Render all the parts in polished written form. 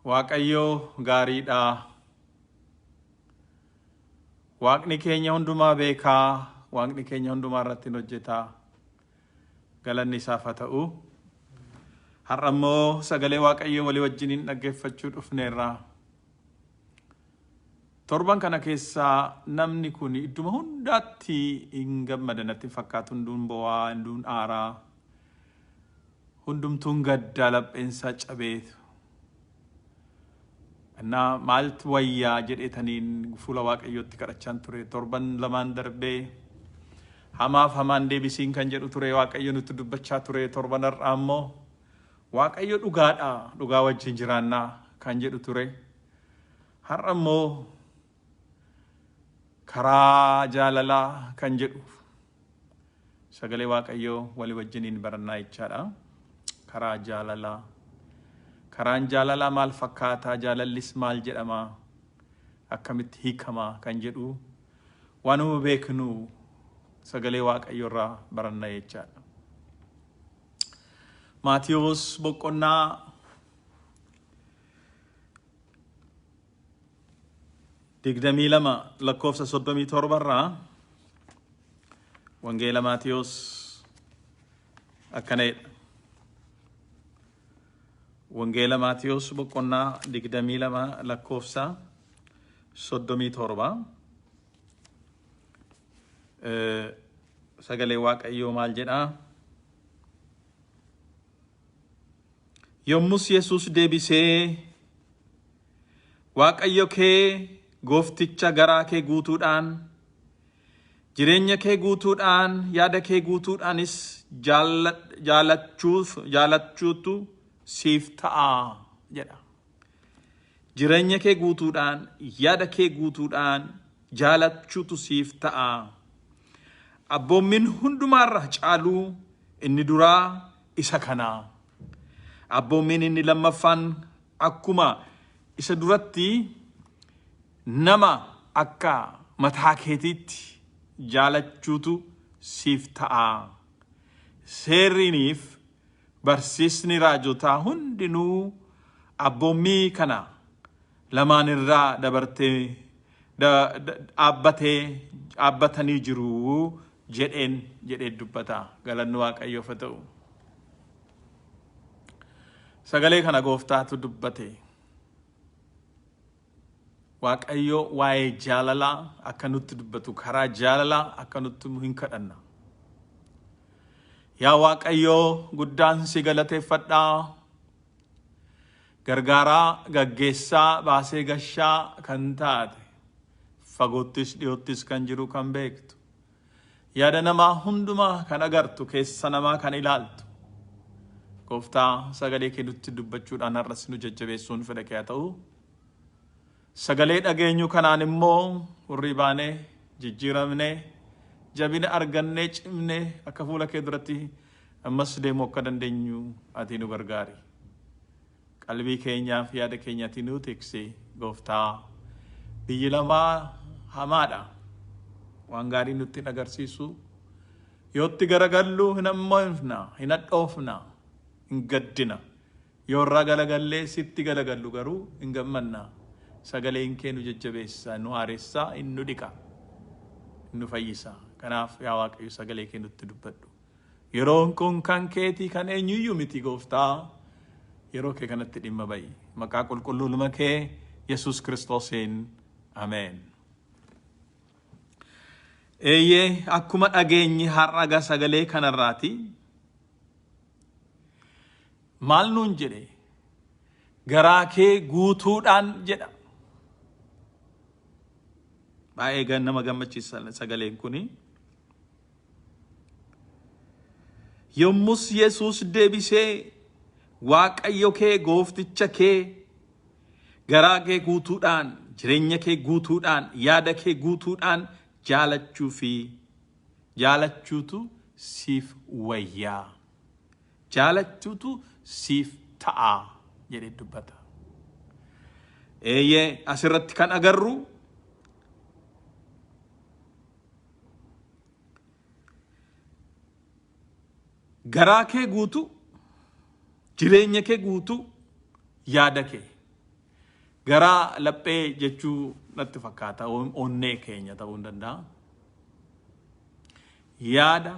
Waaqayyo gaariidha. Waaqni keenya hundumaa beekaa. Waaqni keenya hundumaa irratti hin hojjetaa. Galanni isaaf haa ta'u. Har'a immoo sagalee Waaqayyoo walii wajjiniin dhaggeeffachuu dhufneerra. Torban kana keessaa namni kun idduma hundaatti hin gammada natti hin fakkaatu. Hunduun bo'aa, hunduun aaraa, hundumtuun gaddaa lapheensaa cabeetu. Innaa maaltu wayyaa jedheetaniin fuula Waaqayyootti kadhachaan ture. Torban lamaan darbee hamaaf hamaan deebisiin kan jedhu ture Waaqayyo nutti dubbachaa ture. Torban har'aa immoo Waaqayyo dhugaadha, dhugaa wajjin jiraannaa kan jedhu ture. Har'a immoo karaa jaalalaa kan jedhu sagalee Waaqayyoo walii wajjiniin barannaa jechaadha. Karaa jaalalaa. Karaan jaalalaa maal fakkaataa? Jaalallis maal jedhama? Akkamitti hiikama kan jedhu waanuma beeknu sagalee Waaqayyoo irraa baranna jechaadha. Maatiyuus boqonnaa 22 lakkoofsa 37 irraa Wangeela Maatiyuus akkana jedha. Wangeela Maatiyuus boqonnaa 22 lakkoofsa 37. Sagalee Waaqayyoo maal jedhaa? Yommus Yesuus deebisee, Waaqayyo kee goofticha garaa kee guutuudhaan, jireenya kee guutuudhaan, yaada kee guutuudhaanis jaalachuutu siif ta'a jedha. Jireenya kee guutuudhaan, yaada kee guutuudhaan jaalachuutu siif ta'a. Abboommiin hundumaarra caaluu inni duraa isa kana. Abboommiin inni lammaffaan akkuma isa duratti nama akka mataa keetiitti jaalachuutu siif ta'a. Seerriiniif barsiisni raajotaa hundinuu abboommii kana lamaan irraa dabartee dhaabbatee dhaabbatanii jiru jedheen jedhee dubbata. Galanni Waaqayyoof haa ta'u. Sagalee kana gooftaatu dubbate. Waaqayyo waa'ee jaalalaa akka nutti dubbatu karaa jaalalaa akka nutti hin kadhanna. Yaa Waaqayyo guddaan si galateeffadhaa. Gargaaraa gaggeessaa baasee gashaa kan taate fagoottis dhiyoottis kan jiru kan beektu. Yaada namaa hundumaa kan agartu keessa namaa kan ilaaltu. Gooftaa sagalee kee nutti dubbachuudhaan har'as nu jajjabeessuun fedha kee haa ta'u. Sagalee dhageenyu kanaan immoo hurrii baanee jijjiiramnee jabina argannee cimnee akka fuula kee duratti ammas deemuu akka dandeenyu ati nu gargaari. Qalbii keenyaaf yaada keenya ati nu tiksi gooftaa. Biyyi lamaa hamaadha. Waan gaarii nutti hin agarsiisu. Yootti garagallu hin ammoofna, hin hadhoofna, hin gaddina. Yoo irraa galagallee sitti galagallu garuu hin gammanna. Sagaleen kee nu jajjabeessa, nu haaressa, hin nu dhiqa, hin nu fayyisa. Kanaaf yaa Waaqayyo sagalee kee nutti dubbadhu. Yeroon kun kan keetii kan eenyuyyuu miti gooftaa. Yeroo kee kanatti dhimma ba'i. Maqaa qulqulluu ilma kee Yesuus Kiristoosiin. Ameen. Eeyyee akkuma dhageenyi har'a sagalee kanarraati. Maal nuun jedhe? Garaa kee guutuudhaan jedha. Baay'ee nama gammachiisa sagaleen kuni. Yommus Yesuus deebisee Waaqayyo kee goofticha kee garaa kee guutuudhaan, jireenya kee guutuudhaan, yaada kee guutuudhaan jaalachuu fi jaalachuutu siif wayyaa. Jaalachuutu siif ta'a jedhee dubbata. Eeyyee asirratti kan agarru garaa kee guutuu, jireenya kee guutuu, yaada kee. Garaa laphee jechuu natti fakkaata onnee keenya ta'uu hin danda'a. Yaada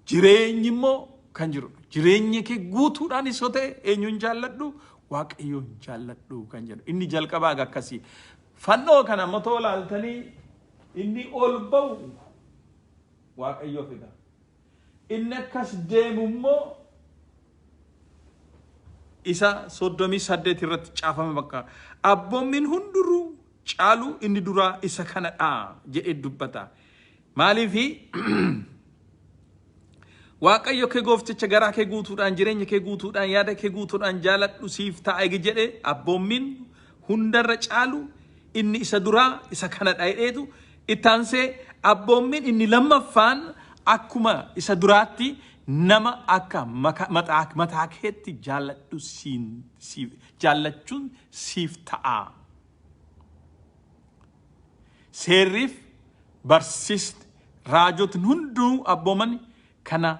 jireenyi immoo kan jiru jireenya kee guutuudhaan isoo ta'e eenyuun jaalladhu Waaqayyoon jaalladhu kan jedhu inni jalqabaa akkasii. Fannoo kana motoo laaltanii inni ol ba'u Waaqayyoo fida. Inni akkas deemu immoo isa 38 irratti caafame bakka abboommiin hunduruu caalu inni duraa isa kanadha jedhee dubbata. Maaliifi Waaqayyo kee goofticha garaa kee guutuudhaan jireenya kee guutuudhaan yaada kee guutuudhaan jaaladhu siif ta'a egi jedhe abboommiin hundarra caalu inni isa duraa isa kanadha jedheetu ittaansee abboommiin inni lammaffaan akkuma isa duraatti nama akka mataa keetti jaalladhu siin siif jaallachuun siif ta'a. Seerriif barsiisni raajotni hunduu abbooman kana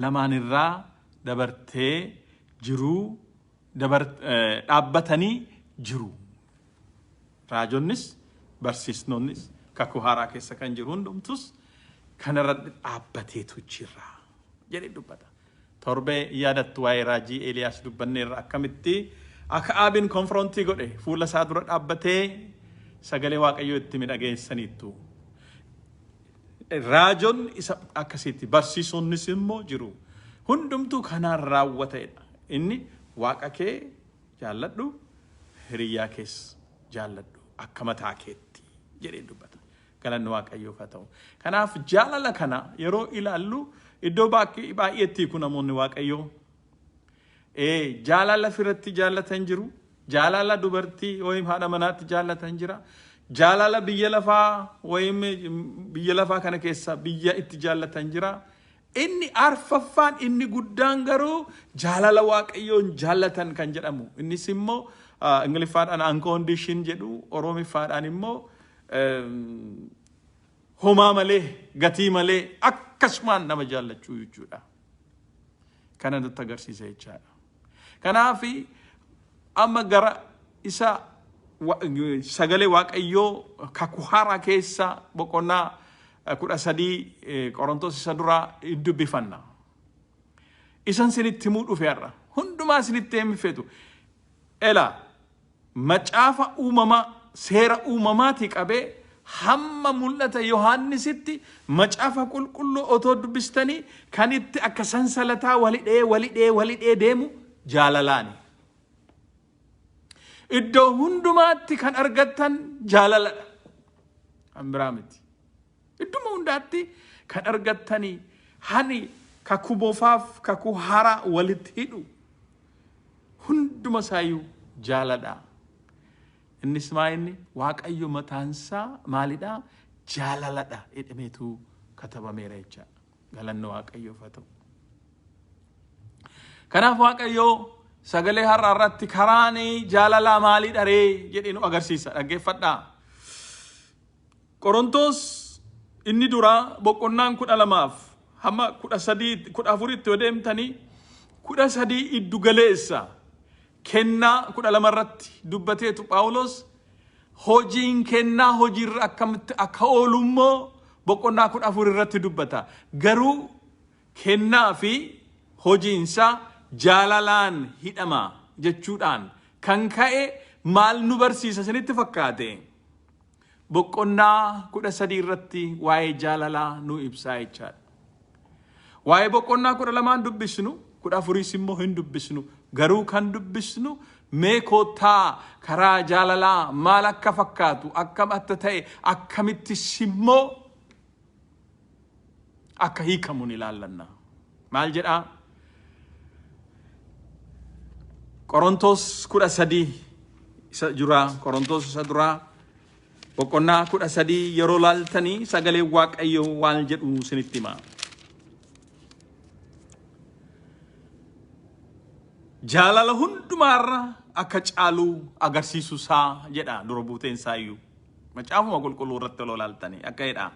lamaanirraa dabartee jiruu dhaabbatanii jiru. Raajonnis barsiisnonnis kakuu haaraa keessa kan jiru hundumtus kanarratti dhaabbateetu jira jedhee dubbata. Torbee yaadattu waa'ee raajii Eeliyaas dubbanneerra akkamitti Aka'aabiin konfiroontii godhe fuula isaa dura dhaabbatee sagalee Waaqayyoo itti midhageessaniittu. Raajonni isa akkasitti barsiisonnis immoo jiru. Hundumtuu kanaan raawwatedha. Inni waaqa kee jaalladhu, hiriyyaa kees jaalladhu akka mataa keetti jedhee dubbata. Galanni Waaqayyoof haa ta'u. Kanaaf jaalala kana yeroo ilaallu iddoo baay'eetti kun namoonni Waaqayyoo jaalala firatti jaallatan jiru. Jaalala dubartii wayim haadha manaatti jaallatan jira. Jaalala biyya lafaa wayim biyya lafaa kana keessa biyya itti jaallatan jira. Inni arfaffaan inni guddaan garuu jaalala Waaqayyoon jaallatan kan jedhamu. Innis immoo Ingiliffaadhaan uncondition jedhu, Oromiffaadhaan immoo homaa malee gatii malee akkasumaan nama jaallachuu jechuudha. Kana nutti agarsiisa jechaadha. Kanaaf amma gara isa sagalee Waaqayyoo kakuu haaraa keessa boqonnaa 13 Qorontos isa duraa dubbifanna. Isan sinitti himuu dhufe har'a. Hundumaa sinitti himi feetu. Ela macaafa uumamaa seera uumamaatii qabee hamma mul'ata Yohaannisitti macaafa qulqulluu otoo dubbistanii kan itti akka sansalataa walidhee walidhee walidhee deemu jaalalaani. Iddoo hundumaatti kan argattan jaalaladha. Kan biraa miti. Idduma hundaatti kan argattanii hani kakuu moofaaf kakuu haaraa walitti hidhu hunduma isaayyuu jaaladha. Innis maa inni Waaqayyo mataansaa maalidha? Jaalaladha jedhameetu katabameera jechaadha. Galanni Waaqayyoof haa ta'u. Kanaaf Waaqayyo sagalee har'a irratti karaan jaalalaa maalidha ree jedhee nu agarsiisa. Dhaggeeffadhaa. Qorontos inni duraa boqonnaan 12 hamma 13 14tti yoo deemtanii 13 iddu galeessa kennaa 12 irratti dubbateetu Phaawulos hojiin kennaa hojiirra akkamitti akka oolu immoo boqonnaa 14 irratti dubbata. Garuu kennaa fi hojiinsaa jaalalaan hidhama jechuudhaan kan ka'e maal nu barsiisa isinitti fakkaate? Boqonnaa 13 irratti waa'ee jaalalaa nu ibsaa jechaadha. Waa'ee boqonnaa 12 dubbisnu, 14 immoo hin dubbisnu. Garuu kan dubbisnu mee koottaa karaa jaalalaa maal akka fakkaatu, akkam akka ta'e, akkamittis immoo akka hiikamu ni ilaallanna. Maal jedhaa? Qorontos 13 isa duraa, Qorontos isa duraa boqonnaa 13 yeroo laaltanii sagalee Waaqayyoo waan jedhu isinitti hima. Jaalala hundumaarra akka caalu agarsiisu isaa jedha dura buuteen isaa iyyuu. Macaafuma qulqulluu irratti yeroo laaltanii akka jedha.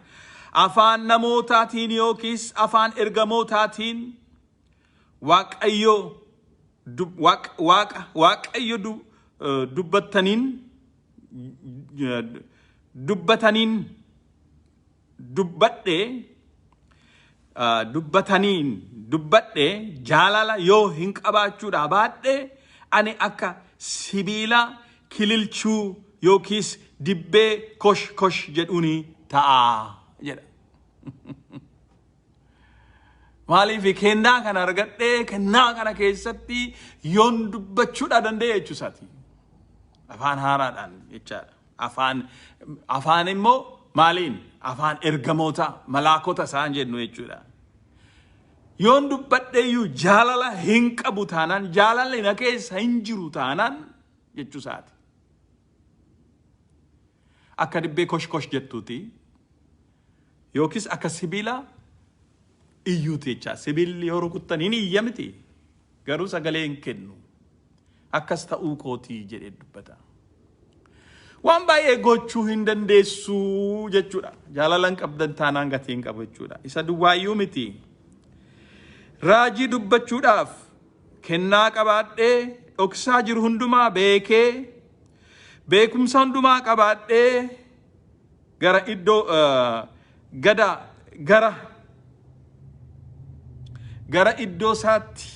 Afaan namootaatiin yookiis afaan ergamootaatiin Waaqayyo waaqa Waaqayyo dubbattaniin dubbataniin dubbadhe dubbataniin dubbadhe jaalala yoo hin qabaachuudha baadhe ani akka sibiila kililchuu yookiis dibbee kosh kosh jedhuuni ta'a jedha. Maaliif kennaa kana argadhee kennaa kana keessatti yoon dubbachuudha danda'e jechuusaati. Afaan haaraadhaan jechaadha. Afaan immoo maaliin? Afaan ergamoota malaakota isaan jennu jechuudha. Yoon dubbadheeyyuu jaalala hin qabu taanaan, jaalalli na keessa hin jiru taanaan jechuusaati. Akka dibbee kosh kosh jettuuti yookiis akka sibiila iyyuuti jecha. Sibiilli yoo rukuttan hin iyya miti, garuu sagalee hin kennu. Akkas ta'uu kootii jedhee dubbata. Waan baay'ee gochuu hin dandeessu jechuudha. Jaalala hin qabdan taanaan gatii hin qabu jechuudha. Isa duwwaayyuu miti. Raajii dubbachuudhaaf kennaa qabaadhee, dhoksaa jiru hundumaa beekee, beekumsa hundumaa qabaadhee, gara iddoo gada gara iddoo isaatti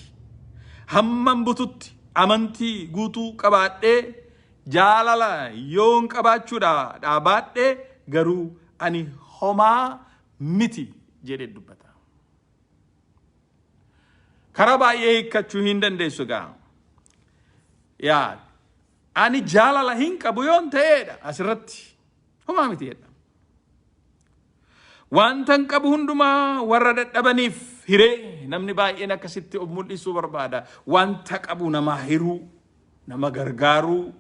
hammam bututti amantii guutuu qabaadhee, jaalala yoon qabaachuudha dhaabaadhee garuu ani homaa miti jedhee dubbata. Karaa baay'ee hiikkachuu hin dandeessu gaa. Yaa ani jaalala hin qabu yoon ta'eedha, asirratti homaa miti jedha. Wanta hin qabu hundumaa warra dadhabaniif hiree, namni baay'een akkasitti of mul'isuu barbaada. Wanta qabu namaa hiruu, nama gargaaruu,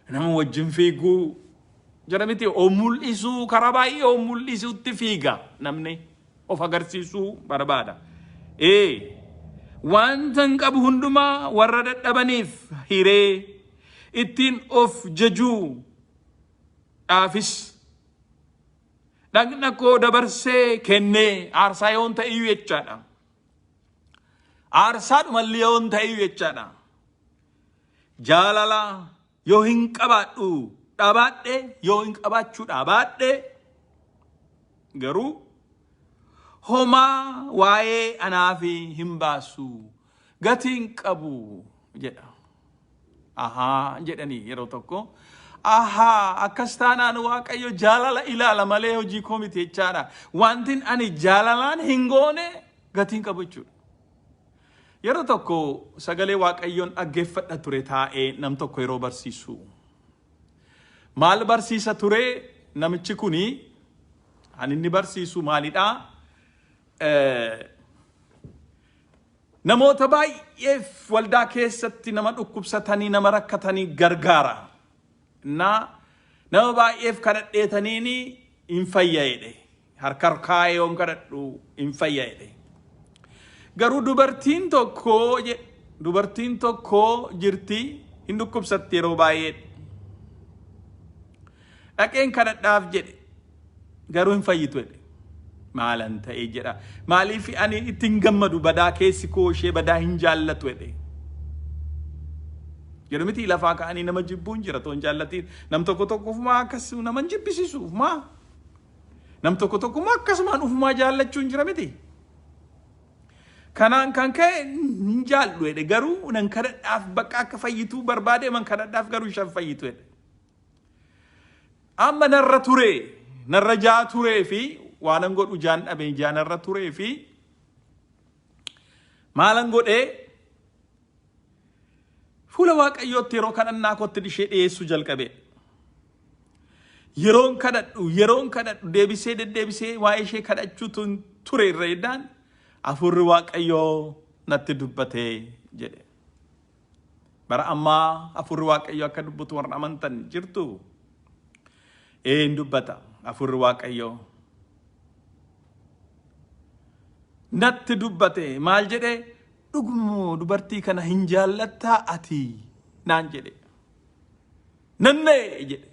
nama wajjin fiiguu. Jara miti, of mul'isuu, karaa baay'ee of mul'isuutti fiiga, namni of agarsiisuu barbaada. Ee, wanta hin qabu hundumaa warra dadhabaniif hiree, ittiin of jajuu dhaafis dhagna koo dabarsee kennee aarsaa yoon ta'eyyuu jechaadha. Aarsaadhumallee yoon ta'eyyuu jechaadha. Jaalala yoo hin qabaadhu dhabaadhe, yoo hin qabaachuu dhabaadhe garuu homaa waa'ee anaaf hin baasu, gatii hin qabu jedha. Ahaa jedhanii yeroo tokko. Ahaa, akkas taanaan Waaqayyo jaalala ilaala malee hojii koo miti jechaadha. Wantin ani jaalalaan hin goone gatii hin qabu jechuudha. Yeroo tokko sagalee Waaqayyoon dhaggeeffadha ture taa'ee, nam tokko yeroo barsiisu. Maal barsiisa ture namichi kuni? Kan inni barsiisu maalidhaa? Namoota baay'eef waldaa keessatti nama dhukkubsatanii, nama rakkatanii gargaara. Naa nama baay'eef kadhadheetaniini hin fayya jedhe. Harka kaa'ee yoon kadhadhu hin fayya jedhe. Garuu dubartiin tokko, dubartiin tokko jirti, hin dhukkubsatti yeroo baay'ee. Dhaqeen kadhadhaaf jedhe, garuu hin fayyitu jedhe. Maalan ta'e jedha. Maaliif ani ittiin gammadu, badaa keessi koo ishee badaa hin jaallatu jedhe. Jedhu miti, lafaa ka'anii nama jibbuun jira otoo hin jaallatiin. Nam tokko tokko ofumaa akkas nama hin jibbisiisu ofumaa. Nam tokko tokko immoo akkasumaan ofumaa jaallachuun jira miti. Kanaan kan ka'e hin jaallu jedhe, garuu nan kadhadhaaf, bakka akka fayyituu barbaade man kadhadhaaf, garuu ishaan fayyitu jedhe. Amma narra ture, narra jaa turee fi waanan godhu jaan dhabe, jaa narra turee fi maalan godhee, fuula Waaqayyootti yeroo kadhannaa kootti ishee dhiyeessuu jalqabe. Yeroon kadhadhu deebisee deddeebisee waa'ee ishee kadhachuutu ture irra iddaan hafuurri Waaqayyoo natti dubbate jedhe. Bara ammaa hafuurri Waaqayyoo akka dubbatu warra amantan jirtu? Ee, hin dubbata hafuurri Waaqayyoo. Natti dubbate. Maal jedhe? "Dhugumoo dubartii kana hin jaallattaa ati?" naan jedhe. "Nannee" jedhe.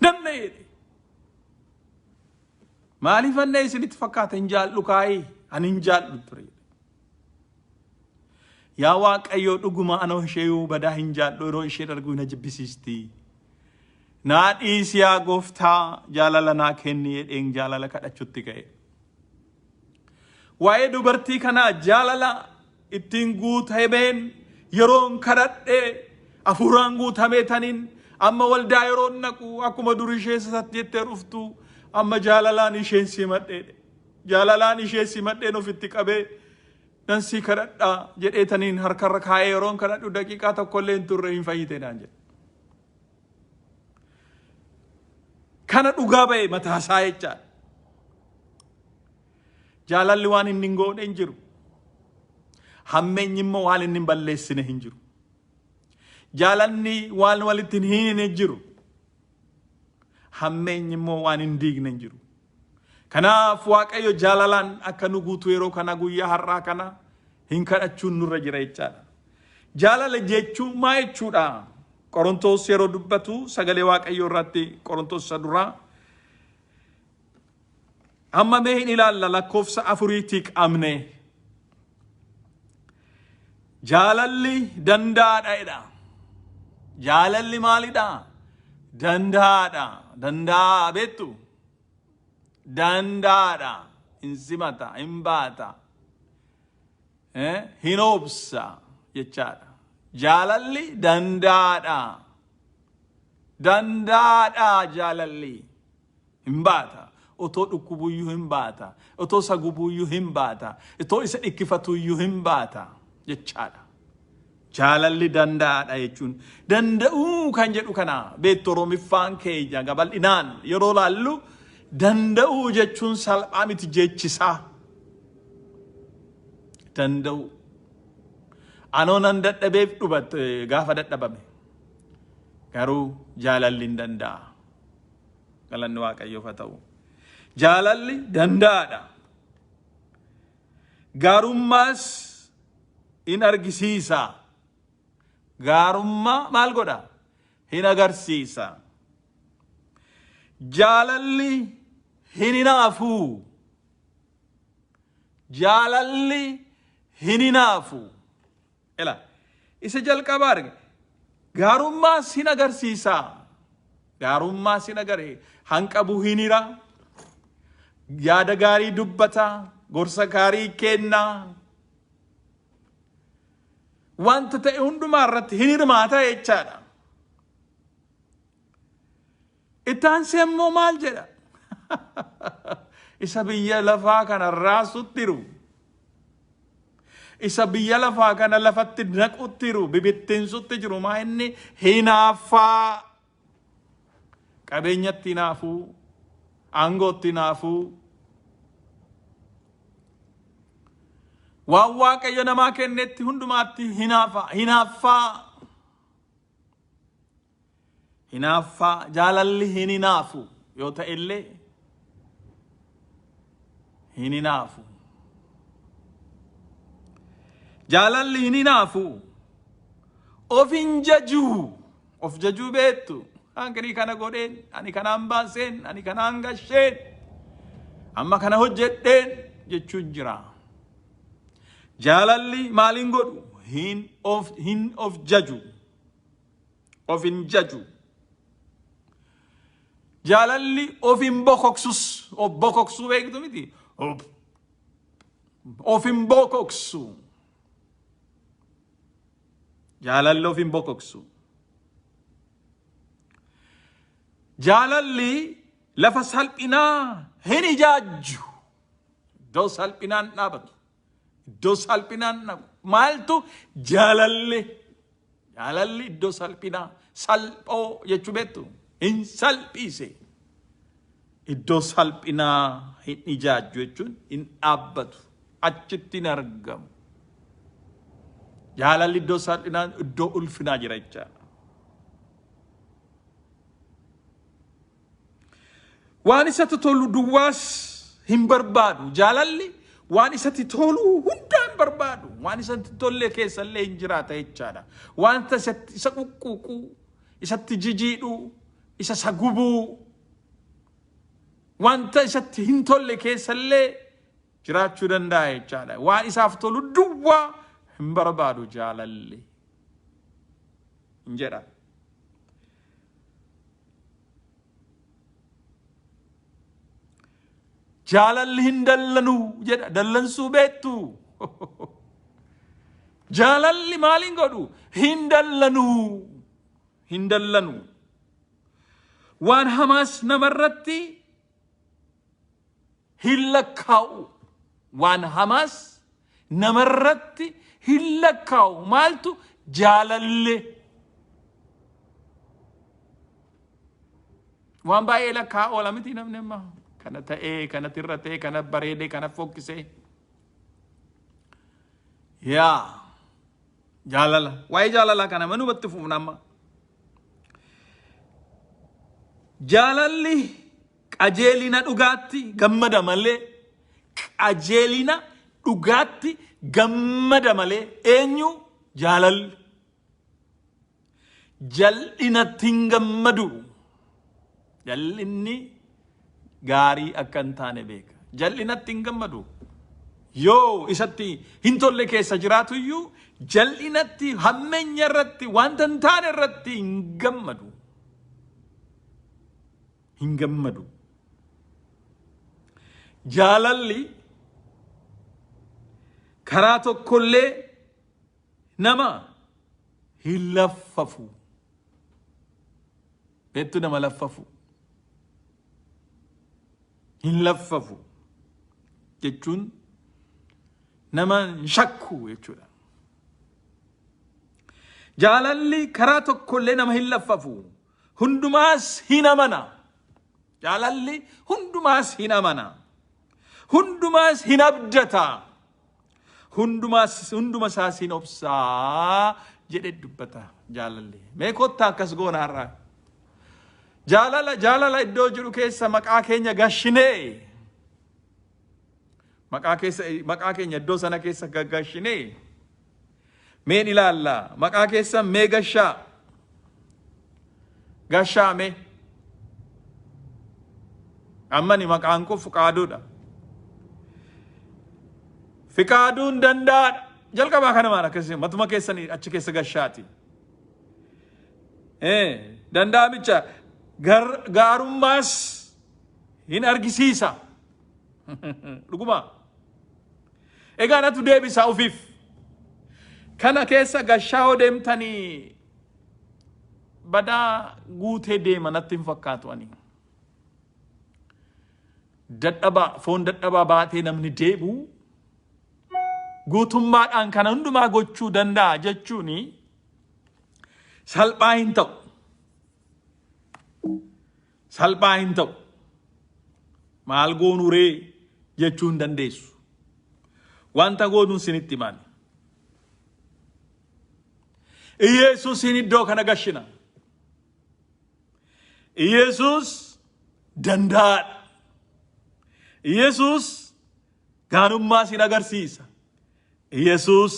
"Nannee" jedhe. Maaliif annee isinitti fakkaata? Hin jaallu kaayii, ani hin jaallu ture. Yaa Waaqayyoo, dhuguma anoo isheeyuu badaa hin jaadhu, yeroo isheen arguu na jibbisiisti. Naa dhiisi yaa gooftaa, jaalala naa kenni jedheen jaalala kadhachuutti ka'e. Waa'ee dubartii kanaa jaalala ittiin guutameen yeroon kadhadhee hafuuraan guutamee taniin amma waldaa yeroon naqu akkuma dur ishee sasatti jettee dhuftu amma jaalalaan isheen simadhee, jaalalaan ishee simadheen ofitti qabee nan si kadhadhaa jedhee taniin harkarra kaa'ee yeroon kadhadhu daqiiqaa tokkollee hin turre, hin fayyite naan jedhe. Kana dhugaa ba'e mataasaa jechaadha. Jaalalli waan inni hin goone hin jiru. Hammeenyi immoo waan inni hin balleessine hin jiru. Jaalalli waan walitti hin hiine hin jiru. Hammeenyi immoo waan hin diigne hin jiru. Kanaaf Waaqayyo jaalalaan akka nu guutu yeroo kana, guyyaa har'aa kana hin kadhachuun nurra jira jechaadha. Jaalala jechuun maa jechuudha? Qorontoos yeroo dubbatu sagalee Waaqayyoo irratti, Qorontoos isa duraa amma mee hin ilaalla, lakkoofsa 4tti qabne. Jaalalli danda'aadha jedha. Jaalalli maalidha? Danda'aadha. Danda'aa beektu? Danda'aadha. Hin simata, hin baata, hin obsa jechaadha. Jaalalli danda'aadha. Danda'aadha jaalalli. Hin baata. Otoo dhukkubuyyuu hin baata. Otoo isa gubuyyuu hin baata. Otoo isa dhikkifatuyyuu hin baata jechaadha. Jaalalli danda'aadha jechuun danda'uu kan jedhu kana beektu. Oromiffaan keenya gabal'inaan yeroo laallu danda'uu jechuun salphaa miti jechisaa. Danda'uu. Anoo nan dadhabeef dhubatte gaafa dadhabame. Garuu jaalalli hin danda'a. Galanni Waaqayyoof haa ta'u. Jaalalli danda'aadha. Gaarummaas in argisiisa. Gaarummaa maal godha? Hin agarsiisa. Jaalalli hin hinaafu. Jaalalli hin hinaafu. Ela isa jalqabaa arge. Gaarummaas hin agarsiisa. Gaarummaas hin agaree. Hanqabu hin hira. Yaada gaarii dubbata. Gorsa gaarii kenna. Wanta ta'e hundumaa irratti hin hirmaata jechaadha. Itti aansee immoo maal jedha? Isa biyya lafaa kana raasutti jiru. Isa biyya lafaa kana lafatti naqutti jiru, bibittinsutti jiru maa inni? Hinaaffaa. Qabeenyatti hinaafuu, aangootti hinaafuu. Waan Waaqayyo namaa kennetti hundumaatti hinaafa, hinaaffaa. Hinaaffaa. Jaalalli hin hinaafu yoo ta'e illee hin hinaafu. Jaalalli hin hinaafu. Of hin jajuu. Of jajuu beektu? Ani kana godheen, ani kanaan baaseen, ani kanaan gasheen, amma kana hojjedheen jechuun jira. Jaalalli maaliin godhu? Hin of jaju. Of hin jaju. Jaalalli of hin bokoksus. Of bokoksuu beektu miti? Of hin bokoksu. Jaalalli of hin bokoksu. Jaalalli lafa salphinaa hin ijaajju. Iddoo salphinaan dhaabatu. Iddoo salphinaan dhaqu. Maaltu? Jaalalli. Jaalalli iddoo salphinaa, salphoo jechuu beektu? Hin salphise. Iddoo salphinaa hin ijaajju jechuun hin dhaabbatu. Achitti hin argamu. Jaalalli iddoo salphinaa, iddoo ulfinaa jira jechaadha. Waan isatti tolu duwwaas hin barbaadu. Jaalalli waan isatti tolu hundaa hin barbaadu. Waan isatti tolle keessallee hin jiraata jechaadha. Wanta isa quqquuquu, isatti jijiidhu, isa gubuu, wanta isatti hin tolle keessallee jiraachuu danda'a jechaadha. Waan isaaf tolu duwwaa Hin barbaadu jaalalli. Hin jedha. Jaalalli hin dallanu jedha. Dallansuu beektu. Jaalalli maaliin godhu? Hin dallanu. Hin dallanu. Waan hamaas namarratti hin lakkaa'u. Waan hamaas namarratti hin lakkaa'u. Maaltu? Jaalalli. Waan baay'ee lakkaa'aa oola miti namni amma. Kana ta'ee, kana tirratee, kana bareedee, kana fokkisee. Yaa jaalala. Waa'ee jaalalaa kana manumatti fufna amma. Jaalalli qajeelina dhugaatti gammada malee, qajeelina dhugaatti gammada malee eenyu jaalalli? Jal'inatti hin gammadu. Jal'inni gaarii akka hin taane beeka. Jal'inatti hin gammadu. Yoo isatti hin tolle keessa jiraatu iyyuu jal'inatti, hammeenya irratti, wanta hin taane irratti hin gammadu. Hin gammadu. Jaalalli karaa tokkollee nama hin laffafu. Beektu nama laffafu. Hin laffafu jechuun nama hin shakku jechuudha. Jaalalli karaa tokkollee nama hin laffafu. Hundumaas hin amana. Jaalalli hundumaas hin amana. Hundumaas hin abdata. Hundumaas hunduma isaas hin obsaa jedhe dubbata jaalalli. Mee kottaa akkas goona har'a. Jaalala jaalala iddoo jiru keessa maqaa keenya gashinee, maqaa keessa, maqaa keenya iddoo sana keessa gaggashinee meen ilaalla. Maqaa keessa mee gashaa, gashaa mee. Ammani maqaan koo Fiqaaduudha. Fiqaaduun danda'aadha. Jalqabaa kana maal akkasii matuma keessanii achi keessa gashaati. Danda'amicha gaarummaas hin argisiisa. Dhuguma. Egaa natu deebisa ofiif. Kana keessa gashaa yoo deemtanii badaa guutee deema natti hin fakkaatu ani. Dadhabaa, foon dadhabaa baatee namni deebi'u guutummaadhaan kana hundumaa gochuu danda'a jechuun salphaa hin ta'u. Salphaa hin ta'u. Maal goonuu ree jechuu hin dandeessu. Wanta goonuun sinitti himaan. Iyeesuusiin iddoo kana gashina. Iyeesuus danda'aadha. Iyeesuus gaarummaa sin agarsiisa. Iyeesuus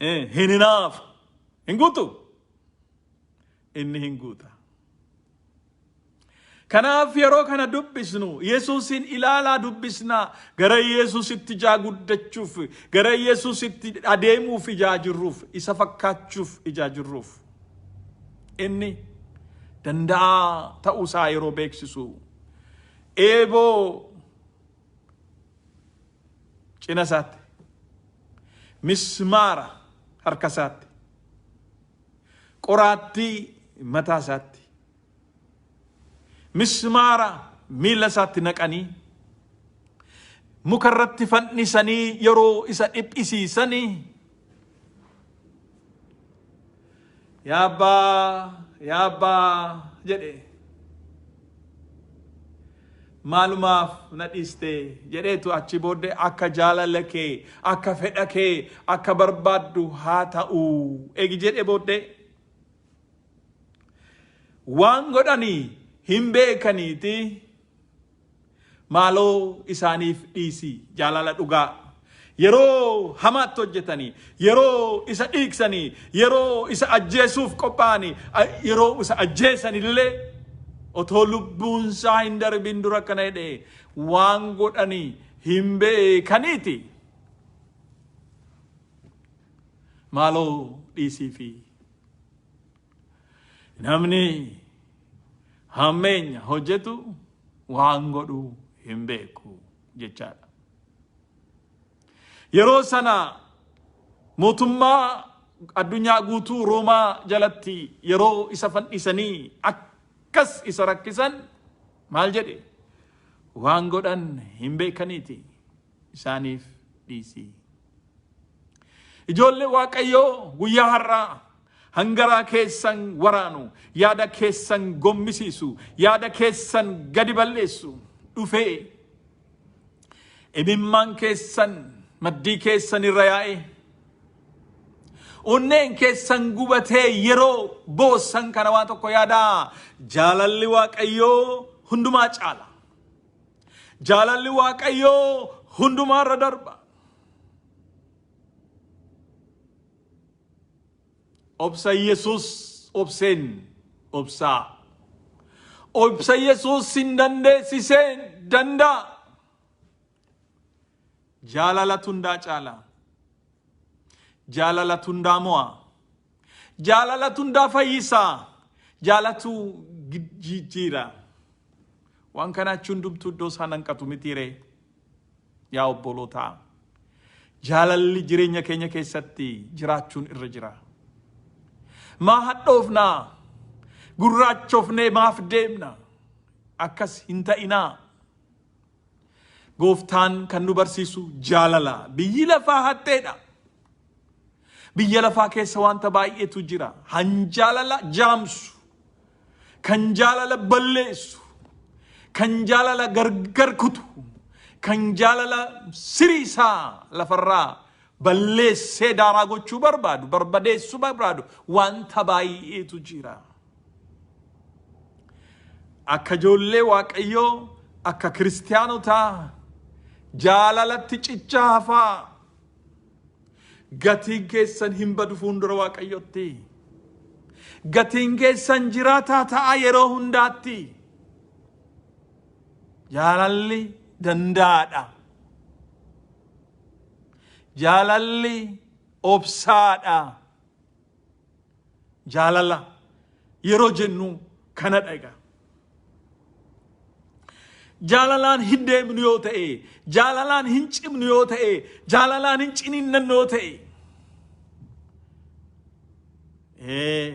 hin hinaafu. Hin guutu. Inni hin guuta. Kanaaf yeroo kana dubbisnu Yesuusin ilaalaa dubbisna. Gara Yesuusitti ijaa guddachuuf, gara Yesuusitti adeemuuf ijaa jirruuf, isa fakkaachuuf ijaa jirruuf. Inni danda'aa ta'uusaa yeroo beeksisu eeboo cina isaatti, mismaara harka isaatti, qoraattii mataa isaatti, mismaara miila isaatti naqanii muka irratti fannisanii yeroo isa dhiphisiisanii, "Yaa abbaa, yaa abbaa," jedhe, "maalumaaf na dhiiste?" jedheetu achi booddee "Akka jaalala kee, akka fedha kee, akka barbaaddu haa ta'u" eegi jedhe booddee, "Waan godhanii hin beekaniiti, maaloo isaaniif dhiisi." Jaalala dhugaa. Yeroo hamaatti hojjetanii, yeroo isa dhiigsanii, yeroo isa ajjeesuuf qophaa'anii, yeroo isa ajjeesanillee otoo lubbuunsaa hin darbin dura akkana jedhe: "Waan godhanii hin beekaniiti." Maaloo dhiisiifi. Namni hammeenya hojjetu waan godhu hin beeku jechaadha. Yeroo sana mootummaa addunyaa guutuu Roomaa jalatti yeroo isa fannisanii akkas isa rakkisan maal jedhe? Waan godhan hin beekaniiti isaaniif dhiisi. Ijoollee Waaqayyoo, guyyaa har'aa hangaraa keessan waraanu, yaada keessan gommisiisu, yaada keessan gadi balleessu dhufee imimmaan keessan maddii keessan irra yaa'e, onneen keessan gubatee yeroo boossan kana waan tokko yaadaa: jaalalli Waaqayyoo hundumaa caala. Jaalalli Waaqayyoo hundumaarra darba. Obsa Yesus obseen obsaa. Obsa Yesus sin dandeessiseen danda'a. Jaalalatu hundaa caala. Jaalalatu hundaa mo'a. Jaalalatu hundaa fayyisaa. Jaalatu jijjiira. Waan kana achi hundumtuu iddoo isaan hanqatu mitiiree? Yaa obbolootaa. Jaalalli jireenya keenya keessatti jiraachuun irra jira. Maa hadhoofnaa? Gurraachofnee maaf deemna? Akkas hin ta'inaa. Gooftaan kan nu barsiisu jaalala. Biyyi lafaa hatteedha. Biyya lafaa keessa wanta baay'eetu jira. Han jaalala jaamsu. Kan jaalala balleessu. Kan jaalala gargar kutu. Kan jaalala sirii isaa lafarraa balleessee daaraa gochuu barbaadu, barbadeessuu barbaadu wanta baay'eetu jira. Akka ijoollee Waaqayyoo, akka kiristaanotaa jaalalatti cichaa hafaa. Gatiin keessan hin badu fuuldura Waaqayyotti. Gatiin keessan jiraataa ta'a yeroo hundaatti. Jaalalli danda'aadha. Jaalalli obsaadha. Jaalala yeroo jennu kanadha egaa. Jaalalaan hin deemnu yoo ta'e, jaalalaan hin cimnu yoo ta'e, jaalalaan hin ciniinnannu yoo ta'e, ee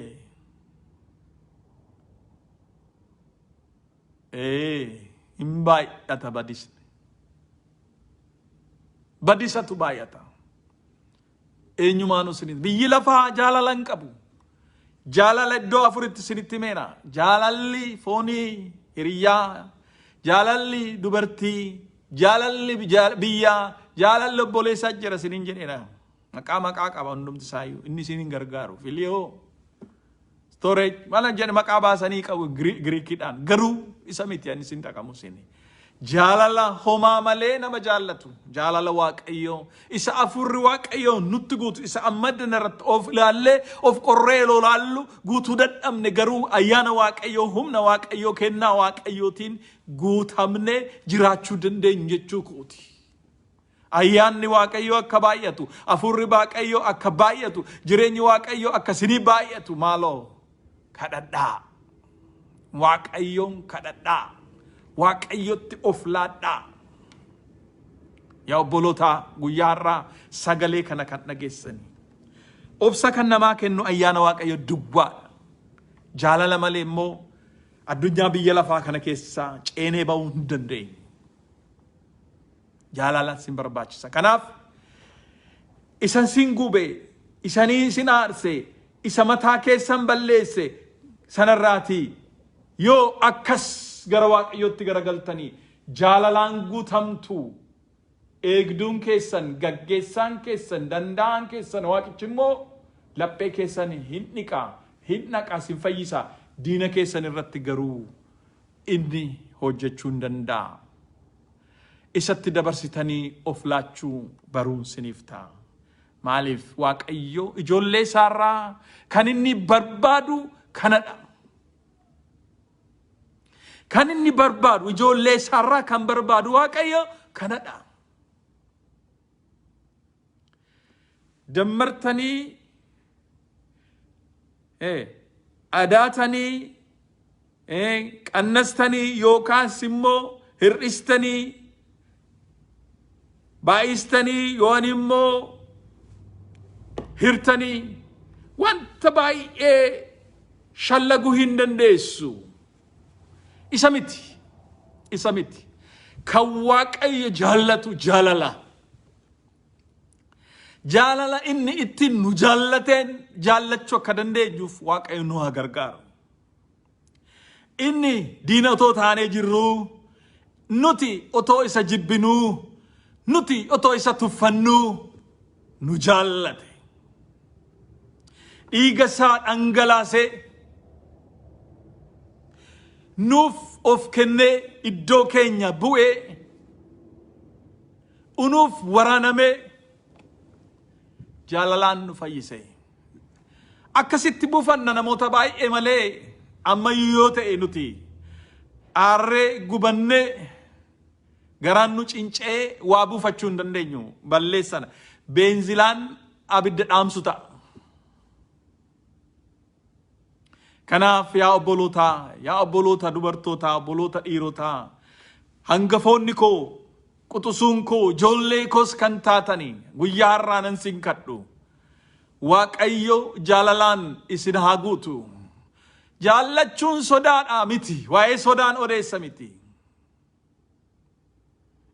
ee hin baay'ata badisni. Badisatu baay'ata. Eenyumaanuu isinitti. Biyyi lafaa jaalala hin qabu. Jaalala iddoo afuritti isinitti himeera. Jaalalli foonii hiriyyaa, jaalalli dubartii, jaalalli biyyaa, jaalalli obboleessaa jira isiniin jedheera. Maqaa maqaa qaba hundumti isaayyuu. Inni isin hin gargaaru. Filiyoo, storage maal jedhe maqaa baasanii qabu Giriikiidhaan. Garuu isa miti ani isin dhaqamu isin. Jaalala homaa malee nama jaallatu. Jaalala Waaqayyoo. Isa afurri Waaqayyoo nutti guutu. Isa amma irratti of ilaallee of qorree yeroo ilaallu guutuu dadhabne, garuu ayyaana Waaqayyoo, humna Waaqayyoo, kennaa Waaqayyootiin guutamnee jiraachuu dandeenyu jechuu kooti. Ayyaanni Waaqayyoo akka baay'atu, afurri Waaqayyoo akka baay'atu, jireenyi Waaqayyoo akka isinii baay'atu maaloo kadhadhaa. Waaqayyoon kadhadhaa. Waaqayyotti of laadhaa. Yaa obbolootaa, guyyaa har'aa sagalee kana kan dhageessani. Obsa kan namaa kennu ayyaana Waaqayyoo duwwaadha. Jaalala malee immoo addunyaa biyya lafaa kana keessaa ceenee ba'uu hin dandeenyu. Jaalala sin barbaachisa. Kanaaf isan sin gube, isanii sin aarse, isa mataa keessan balleesse sanarraatii yoo akkas gara Waaqayyootti garagaltanii jaalalaan guutamtu, eegduun keessan, gaggeessaan keessan, danda'aan keessan Waaqichi immoo laphee keessan hin dhiqa, hin dhaqa, sin fayyisa. Diina keessan irratti garuu inni hojjechuu hin danda'a. Isatti dabarsitanii of laachuu baruun siniif ta'a. Maaliif? Waaqayyo ijoollee isaarraa kan inni barbaadu kanadha. Kan inni barbaadu, ijoollee isaarraa kan barbaadu Waaqayyo kanadha. Dammartanii Adaatanii, qannastanii yookaas immoo hir'istanii, baay'istanii yoon immoo hirtanii wanta baay'ee shallaguu hin dandeessu. Isa miti. Isa miti. Kan Waaqayyo jaallatu jaalala. Jaalala inni ittiin nu jaallateen jaallachuu akka dandeenyuuf Waaqayyo nu haa gargaaru. Inni diina otoo taanee jirruu, nuti otoo isa jibbinuu, nuti otoo isa tuffannuu nu jaallate. Dhiiga isaa dhangalaasee nuuf of kennee iddoo keenya bu'ee unuuf waraanamee jaalalaan nu fayyise. Akkasitti buufanna namoota baay'ee malee ammayyuu yoo ta'e nuti aarree gubannee garaan nu cincee waa buufachuu hin dandeenyu balleessana. Beenzilaan abidda dhaamsu ta'a. Kanaaf yaa obbolootaa, yaa obboloota dubartootaa, obboloota dhiirotaa, hangafoonni koo, quxusuun koo, ijoollee koos kan taatanii guyyaa har'aa nan sin kadhu. Waaqayyo jaalalaan isin haa guutu. Jaallachuun sodaadhaa miti. Waa'ee sodaan odeessa miti.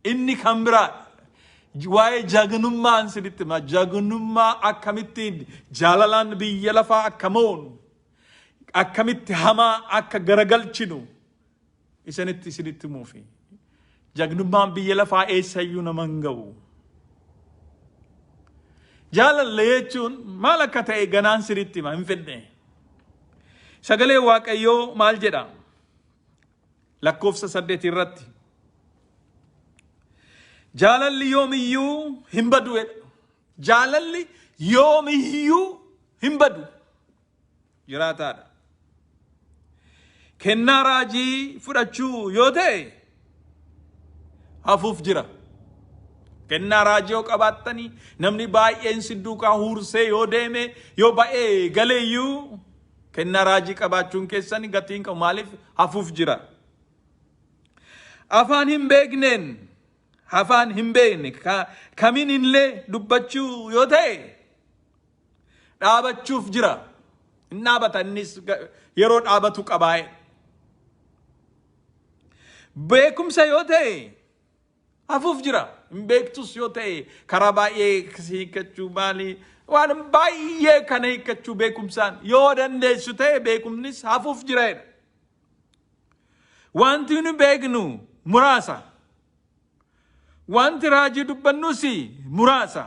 Inni kan biraa waa'ee jagnummaan sinitti hima. Jagnummaa akkamittiin jaalalaan biyya lafaa akka moonu, akkamitti hamaa akka garagalchinu isinitti himuufi. Jagnummaan biyya lafaa eessayyuu nama hin ga'u. Jaalala jechuun maal akka ta'e ganaan sinitti hima hin fedhe. Sagalee Waaqayyoo maal jedha? Lakkoofsa 8 irratti. Jaalalli yoomiyyuu hin badu jedha. Jaalalli yoomiyyuu hin badu. Jiraataadha. Kennaa raajii fudhachuu yoo ta'e hafuuf jira. Kennaa raajii yoo qabaattanii namni baay'een si duukaa huursee yoo deeme yoo ba'ee galeeyyuu kennaa raajii qabaachuun keessan gatii hin qabu. Maaliif hafuuf jira? Afaan hin beekneen afaan hin beekne kamiin illee dubbachuu yoo ta'e dhaabachuuf jira. Hin dhaabata innis yeroo dhaabatu qabaa'e. Beekumsa yoo ta'e hafuuf jira. Hin beektus yoo ta'e karaa baay'ee hiikkachuu maali waan baay'ee kana hiikkachuu beekumsaan yoo dandeessu ta'e beekumnis hafuuf jira jedha. Wanti nu beeknu muraasa. Wanti raajii dubbannus muraasa.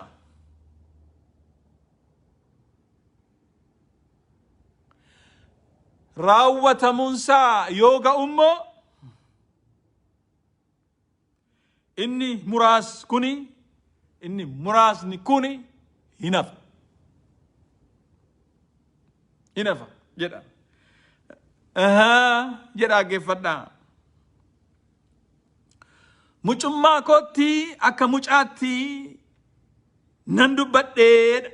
Raawwatamuunsaa yoo ga'ummoo inni muraas kuni inni muraasni kuni hin hafa. Hin hafa jedha. Ahaa jedha dhaggeeffadhaa. Mucummaa kootti akka mucaatti nan dubbadheedha.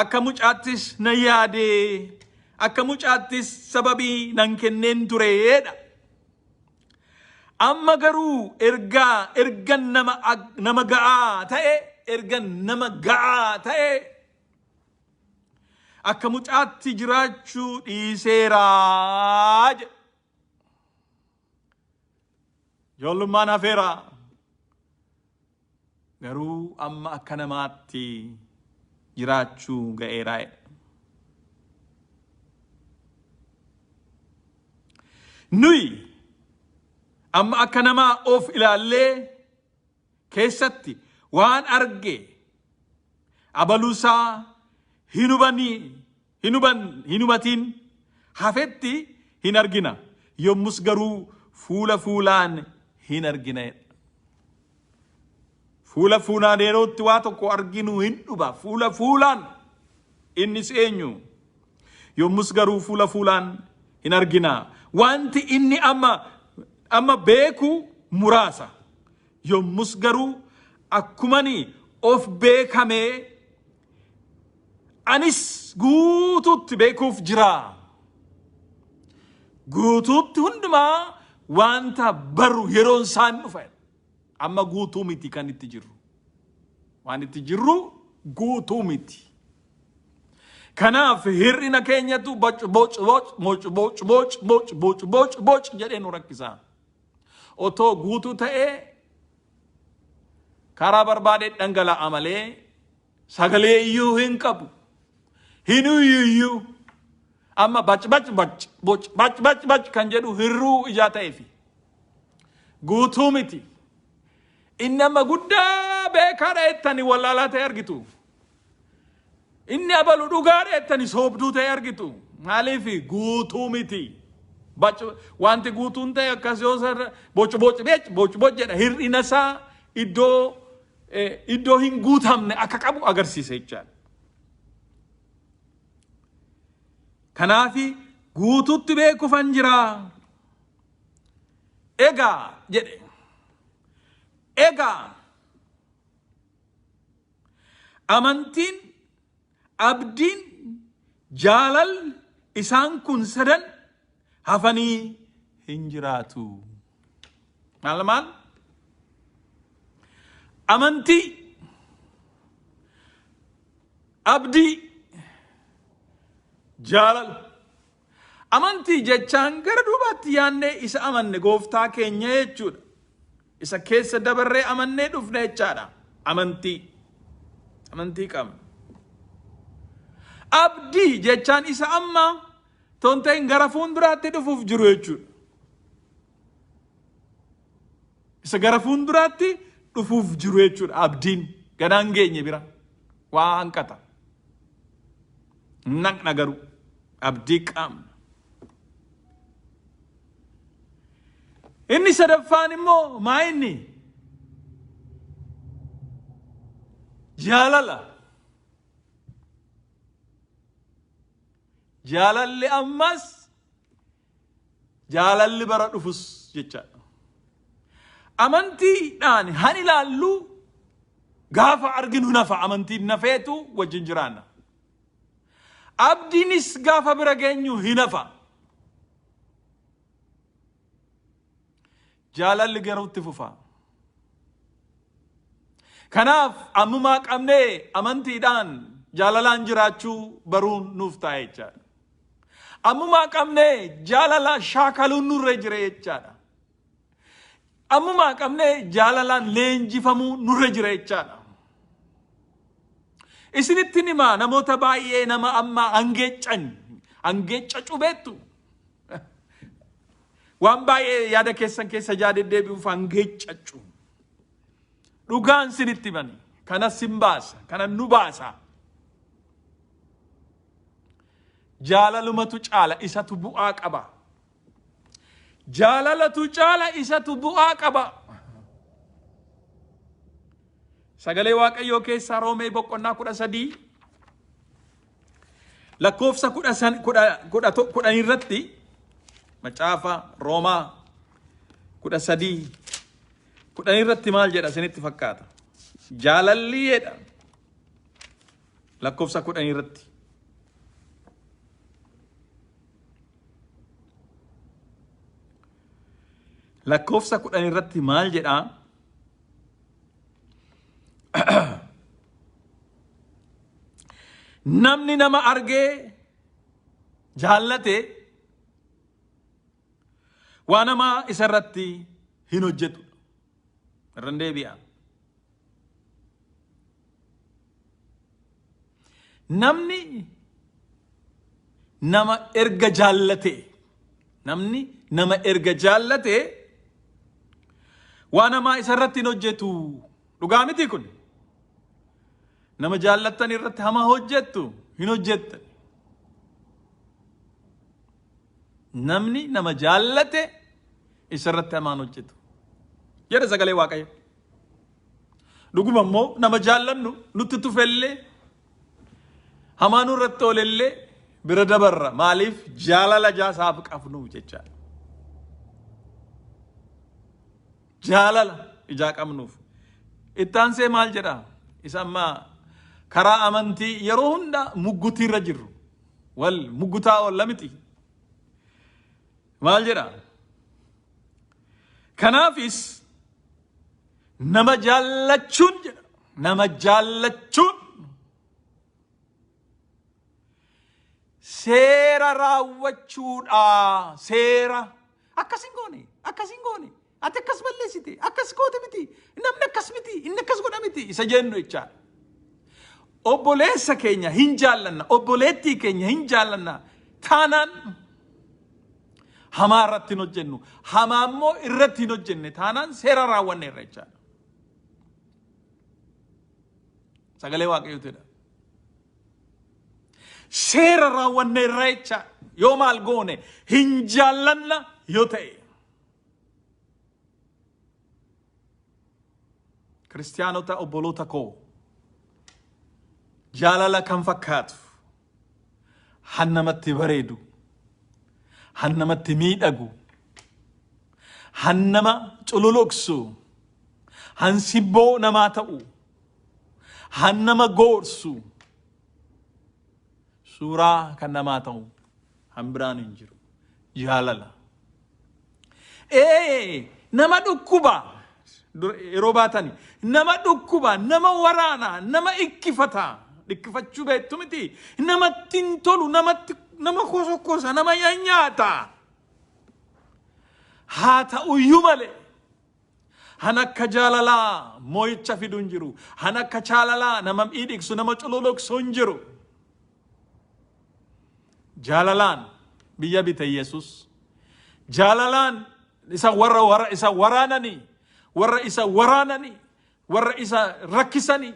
Akka mucaattis nan yaadee. Akka mucaattis sababii nan kenneen tureedha. Amma garuu ergaa ergan nama ga'aa ta'e ergan nama ga'aa ta'e akka mucaatti jiraachuu dhiiseeraa jedha. Ijoollummaan hafeera. Garuu amma akka namaatti jiraachuu ga'eeraa jedha. Nuyi amma akka namaa of ilaallee keessatti waan arge abaluusaa hin hubanii hin huban hin hubatiin hafetti hin argina. Yommus garuu fuula fuulaan hin argina jedha. Fuula fuulaan yerootti waa tokko arginu hin dhuba. Fuula fuulaan innis eenyu? Yommus garuu fuula fuulaan hin argina. Wanti inni amma beeku muraasa. Yommus garuu akkumani of beekamee anis guutuutti beekuuf jira. Guutuutti hundumaa wanta baru yeroon isaan dhufa. Amma guutuu miti kan itti jirru. Waan itti jirru guutuu miti. Kanaaf hir'ina keenyatu boc boc boc boc boc boc boc boc boc boc jedhee nu rakkisa. Otoo guutuu ta'ee karaa barbaade dhangala'a malee sagalee iyyuu hin qabu. Hin iyyu iyyuu. Amma bac bac bac boc bac bac bac kan jedhu hirruu ijaa ta'eefi. Guutuu miti. Inni amma guddaa beekaadha jettani wallaalaa ta'e argitu. Inni abalu dhugaadha jettani soobduu ta'e argitu. Maaliif guutuu miti. Wanti guutuun ta'e akkas yoo sarara boc boc bec boc boc jedha hir'ina isaa iddoo hin guutamne akka qabu agarsiisa jechaadha. Kanaafi guutuutti beekuufan jira. Egaa jedhe. Egaa amantiin, abdiin, jaalalli isaan kun sadan hafanii hin jiraatu. Maal maal? Amantii, abdii, jaalala. Amantii jechaan gara duubaatti yaannee isa amanne gooftaa keenya jechuudha. Isa keessa dabarree amannee dhufne jechaadha. Amantii. Amantii qabna. Abdii jechaan isa amma tonteen gara fuulduraatti dhufuuf jiru jechuudha. Isa gara fuulduraatti dhufuuf jiru jechuudha. Abdiin ganaan geenye bira waa hanqata. Naqna garuu abdii qabna. Inni sadaffaan immoo maa inni? Jaalala. Jaalalli ammas jaalalli bara dhufus jechaadha. Amantiidhaan han ilaallu gaafa arginu nafa amantiin nafeetu wajjin jiraanna. Abdiinis gaafa bira geenyu hin hafa. Jaalalli garuu itti fufa. Kanaaf ammumaa qabnee amantiidhaan jaalalaan jiraachuu baruun nuuf ta'a jechaadha. Ammumaa qabnee jaalala shaakaluun nurra jira jechaadha. Ammumaa qabnee jaalalaan leenjifamuu nurra jira jechaadha. Isinitti himaa namoota baay'ee nama amma hangeeccan hangeeccacuu beektu. Waan baay'ee yaada keessan keessa jaa deddeebi'uuf hangeeccacu. Dhugaan sinitti himani. Kana sin baasa. Kana nu baasa. Jaalalumatu caala isatu bu'aa qaba. Jaalalatu caala isatu bu'aa qaba. Sagalee Waaqayyoo keessaa Roomee boqonnaa 13 lakkoofsa 10 irratti macaafa Roomaa 13:10 irratti maal jedha isinitti fakkaata? Jaalalli jedha lakkoofsa 10 irratti. Lakkoofsa 10 irratti maal jedhaa? Namni nama argee jaallate waan hamaa isa irratti hin hojjetu. Irran deebi'a. Namni nama erga jaallate namni nama erga jaallate waan hamaa isa irratti hin hojjetu. Dhugaa miti kun? Nama jaallattan irratti hamaa hojjettu hin hojjettan. Namni nama jaallate isa irratti hamaa hin hojjetu. Jedha sagalee Waaqayyo. Dhuguma immoo nama jaallannu nutti tufellee hamaa nurratti oolellee bira dabarra. Maaliif jaalala jaasaaf qabnuuf jechaadha. Jaalala ijaa qabnuuf. Itti aansee maal jedha? Isa amma karaa amantii yeroo hunda muggutiirra jirru. Wal muggutaa oolla miti. Maal jedha? Kanaafis nama jaallachuun jedha. Nama jaallachuun seera raawwachuudha. Seera akkas hin goone, akkas hin goone. Ati akkas balleessite, akkas goote miti, namni akkas miti, inni akkas godha miti isa jennu jechaadha. Obboleessa keenya hin jaallanna, obboleettii keenya hin jaallanna taanaan hamaa irratti hin hojjennu, hamaa immoo irratti hin hojjenne taanaan seera raawwanneerra jechaadha. Sagalee Waaqayyootidha. Seera raawwanneerra jecha yoo maal goone hin jaallanna yoo ta'e. Kiristiyaanota obboloota koo jaalala kan fakkaatu han namatti bareedu han namatti miidhagu han nama cululuqsu han sibboo namaa ta'u han nama goorsu suuraa kan namaa ta'u han biraan hin jiru jaalala. Ee nama dhukkuba yeroo baatani nama dhukkuba nama waraana nama ikkifata dhikkifachuu beektu miti namatti hin tolu namatti nama kosokkosa nama nyaata haa ta'uyyuu malee han akka jaalalaa moo'icha fidu hin jiru han akka jaalalaa nama miidhigsu nama cululuqsu hin jiru. Jaalalaan biyya bite Yesus. Jaalalaan isa warra warra isa waraananii warra isa waraananii warra isa rakkisanii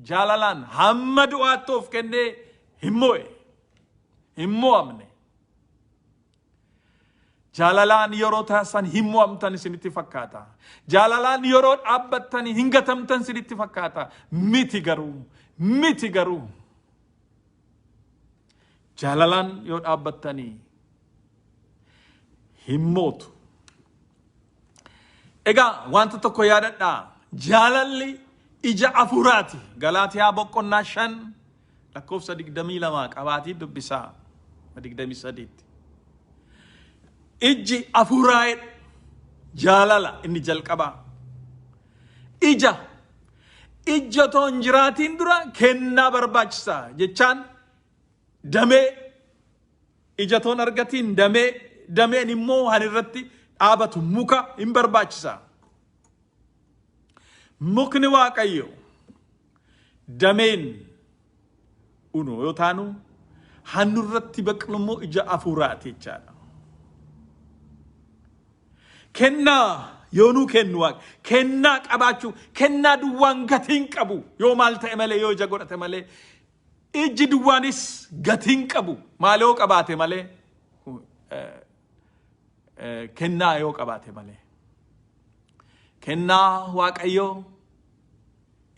jaalalaan hamma du'aatti of kennee hin mo'e hin mo'amne. Jaalalaan yeroo taasisan hin mo'amtan isinitti fakkaata. Jaalalaan yeroo dhaabbattanii hin gatamtan isinitti fakkaata. Miti garuu miti garuu. Jaalalaan yoo dhaabbattanii hin mootu. Egaa wanta tokko yaadadhaa. Jaalalli ija afuuraati. Galaatiyaa boqonnaa 5 lakkoofsa 22 qabaatii dubbisaa 23tti. Ijji afuuraa jaalala inni jalqabaa. Ija ija otoo hin jiraatiin dura kennaa barbaachisa jechaan damee ija otoo hin argatiin damee dameen immoo han irratti dhaabatu muka hin barbaachisa. Mukni Waaqayyo dameen uno yoo taanu hannurratti baqlu immoo ija afuuraati jechaadha. Kennaa yoo nuu kennu Waaqa kennaa qabaachuu kennaa duwwaan gatii hin qabu yoo maal ta'e malee yoo ija godhate malee ijji duwwaanis gatii hin qabu maal yoo qabaate malee kennaa yoo qabaate malee. Kennaa Waaqayyoo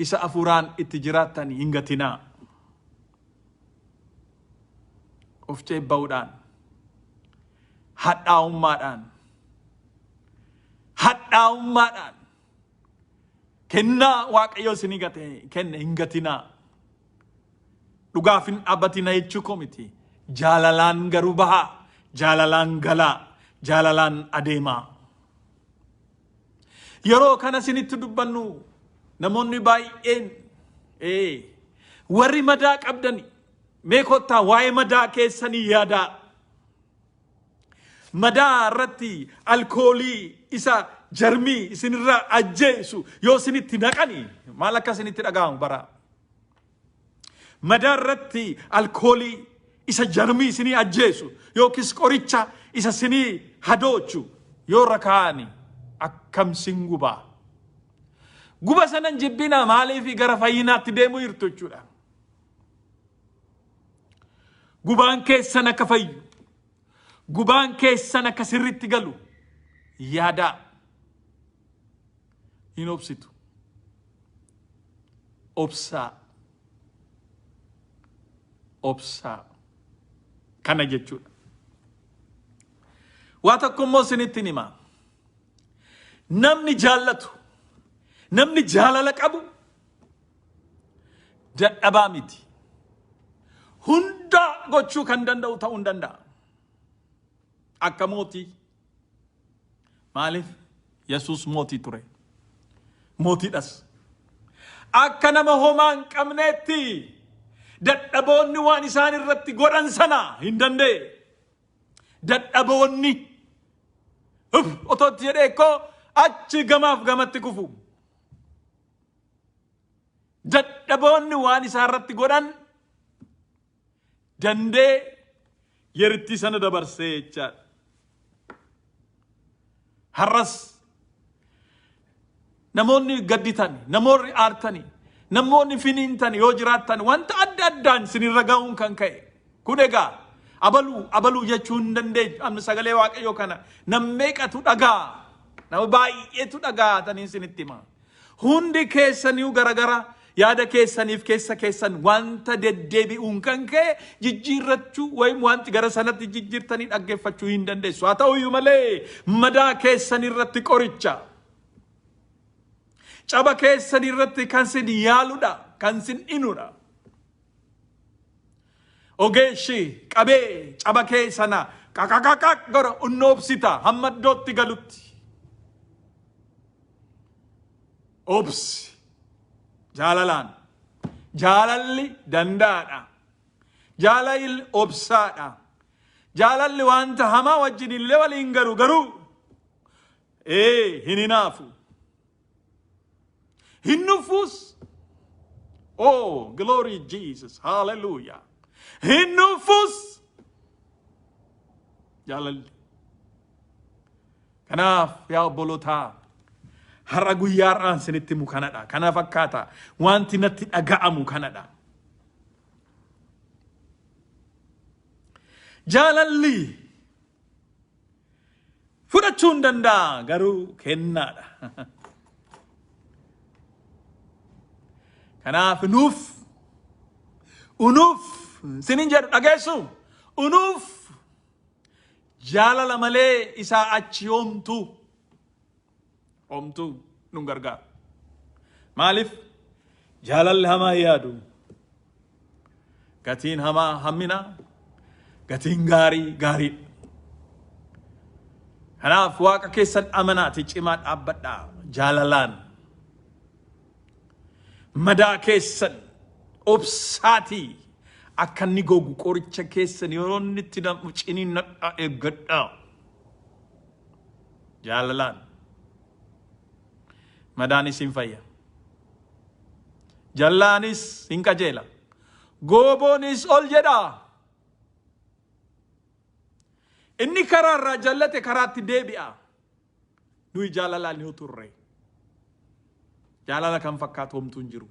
isa afuuraan itti jiraattan hin gatinaa. Of ceebba'uudhaan, hadhaa'ummaadhaan, hadhaa'ummaadhaan kennaa Waaqayyoo isinii gate kenne hin gatinaa. Dhugaaf hin dhaabbatina jechuu koo miti. Jaalalaan garuu bahaa, jaalalaan galaa, jaalalaan adeemaa. Yeroo kana isinitti dubbannu namoonni baay'een warri madaa qabdani mee kottaa waa'ee madaa keessanii yaadaa. Madaa irratti alkoolii isa jarmii isinirraa ajjeesu yoo isinitti naqani maal akka isinitti dhaga'amu bara. Madaa irratti alkoolii isa jarmii isinii ajjeesu yookiis qoricha isa isinii hadoochu yoo irra kaa'ani akkam sin gubaa. Guba sanan jibbinaa maaliif gara fayyinaatti deemuu jirtu jechuudha. Gubaan keessan akka fayyu, gubaan keessan akka sirriitti galu yaadaa. Hin obsitu. Obsaa. Obsaa. Kana jechuudha. Waa tokko immoo isinitti hima. Namni jaallatu, namni jaalala qabu dadhabaa miti. Hundaa gochuu kan danda'u ta'uu hin danda'a. Akka mootii. Maaliif? Yesuus mootii ture. Mootiidhas. Akka nama homaa hin qabneetti dadhaboonni waan isaan irratti godhan sana hin danda'e. Dadhaboonni uf otoo itti jedhee koo achi gamaaf gamatti kufu. Dadhaboonni waan isaan irratti godhan dandee yerittii sana dabarsee jechaadha. Har'as namoonni gadditan, namoonni aartani, namoonni finiintan yoo jiraattan wanta adda addaan sinirra ga'uun kan ka'e. Kun egaa abaluu abaluu jechuu hin dandeenyu. Amma sagalee Waaqayyoo kana nam meeqatu dhagaa? Nama baay'eetu dhagaa taniin sinitti hima. Hundi keessaniyu garagara yaada keessaniif keessa keessan wanta deddeebi'uun kan ka'e jijjiirrachuu wayim wanti gara sanatti jijjiirtanii dhaggeeffachuu hin dandeessu. Haa ta'uyyuu malee madaa keessan irratti qoricha. Caba keessan irratti kan sin yaaludha, kan sin dhinudha. Ogeessi qabee caba kee sana qaqaqaqaq godha unnoobsita hamma iddootti galutti. Obsi jaalalaan. Jaalalli danda'aadha. Jaalalli obsaadha. Jaalalli wanta hamaa wajjin illee waliin garu garuu ee hin hinaafu. Hin nuffus. Oh, glory Jesus. Hallelujah. Hin nuffus. Jaalalli. Kanaaf yaa obbolootaa har'a guyyaa har'aan isinitti himu kanadha. Kana fakkaata. Wanti natti dhaga'amu kanadha. Jaalalli fudhachuu hin danda'a garuu kennaadha. Kanaaf nuuf unuuf sinin jedhu dhageessu unuuf jaalala malee isaa achi homtuu homtuu nun gargaaru. Maaliif jaalalli hamaa hin yaadu. Gatiin hamaa hammina, gatiin gaarii gaariidha. Kanaaf waaqa keessan amanaati cimaa dhaabbadhaa jaalalaan. Madaa keessan obsaatii akka inni gogu qoricha keessan yeroo inni itti nam'u ciniinnadhaa eeggadhaa. Jaalalaan. Madaanis hin fayya. Jallaanis hin qajeela. Gooboonis ol jedha. Inni karaa irraa jallate karaatti deebi'a. Nuyi jaalalaan yoo turre. Jaalala kan fakkaatu homtuu hin jiru.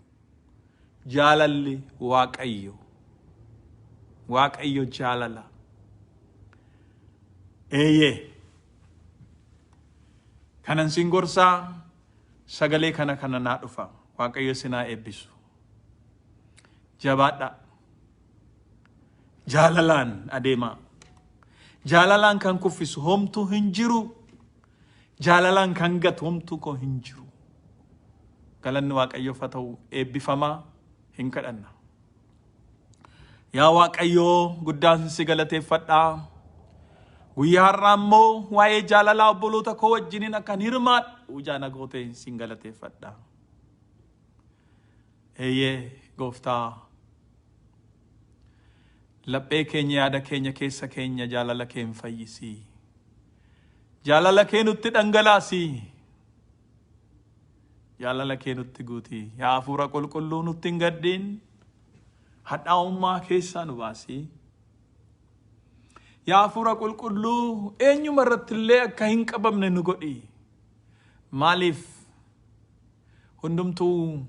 Jaalalli Waaqayyo. Waaqayyo jaalala. Eeyyee. Kanan sin gorsaa sagalee kana kana naa dhufa. Waaqayyo sin haa eebbisu. Jabaadhaa. Jaalalaan adeemaa. Jaalalaan kan kuffisu homtuu hin jiru. Jaalalaan kan gatu homtuu koo hin jiru. Galanni Waaqayyoof haa ta'u eebbifamaa hin kadhanna. Yaa Waaqayyoo guddaan si galateeffadhaa. Guyyaa har'aa immoo waa'ee jaalalaa obboloota koo wajjiniin akkan hirmaadhu ijaa na gootee sin galateeffadha. Eeyyee gooftaa laphee keenya yaada keenya keessa keenya jaalala kee hin fayyisi. Jaalala kee nutti dhangalaasi. Jaalala kee nutti guuti. Yaa hafuura qulqulluu nutti hin gaddiin. Hadhaa'ummaa keessaa nu baasi. Yaa hafuura qulqulluu eenyuma irratti illee akka hin qabamne nu godhi. Maaliif hundumtuu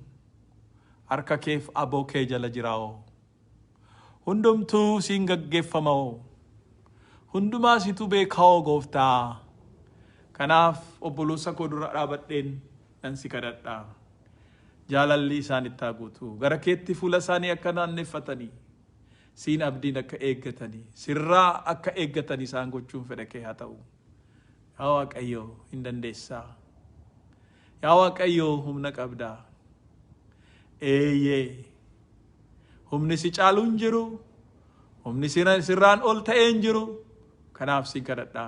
harka keef aboo kee jala jiraa'oo. Hundumtuu siin gaggeeffama'oo. Hundumaa situ beeka'oo gooftaa. Kanaaf obboloota koo dura dhaabadheen nan si kadhadha. Jaalalli isaanitti haa guutu. Gara keetti fuula isaanii akka naanneeffatanii, siin abdiin akka eeggatanii, sirraa akka eeggatan isaan gochuun fedha kee haa ta'u. Yaa Waaqayyo hin dandeessaa. Yaa Waaqayyo humna qabdaa. Eeyyee. Humni si caalu hin jiru. Humni sirraan ol ta'ee hin jiru. Kanaaf sin kadhadha.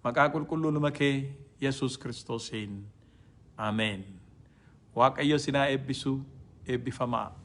Maqaa qulqulluu ilma kee Yesuus Kiristoosiin. Ameen. Waaqayyo sinaa eebbisu, eebbifamaa.